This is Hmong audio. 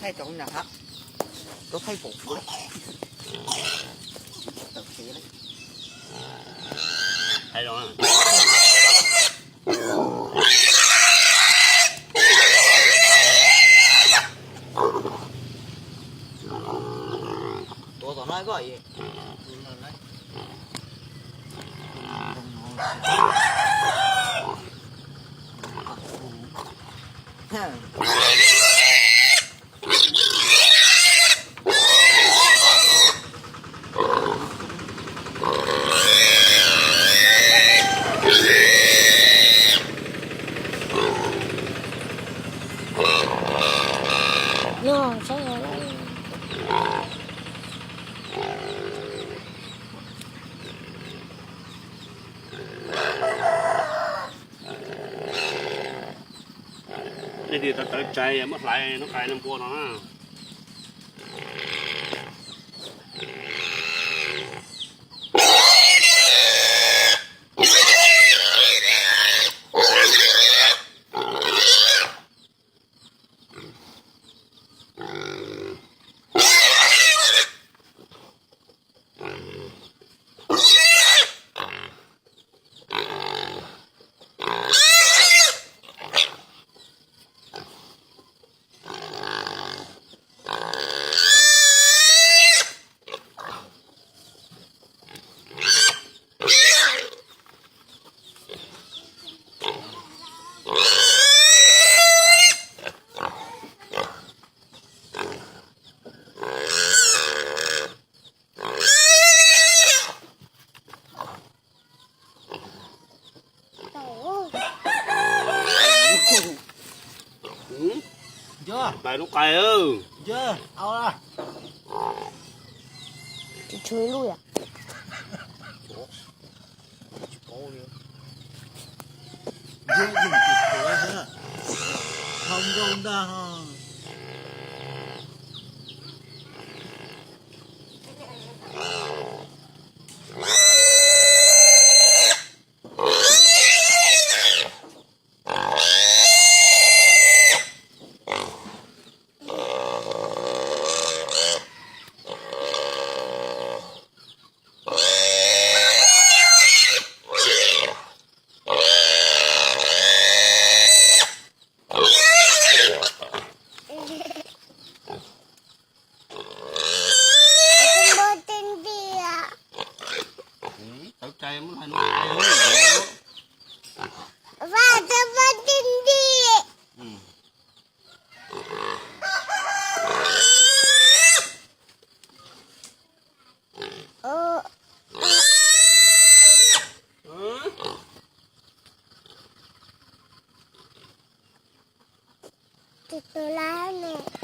Thaij cov nyuam hab, tuaj thaij pom kuv. Tawm kev lawm. Thaij zoo. Tuav tom no koj. Nej tig tawv tawv tsais muab hlais noob qais no npua no na. Tais lub qais. Tsis tshuav ib lub yom. Hau nkauj ntag. Tawv tsais muab hlais noob qais. Tus tus lab ne.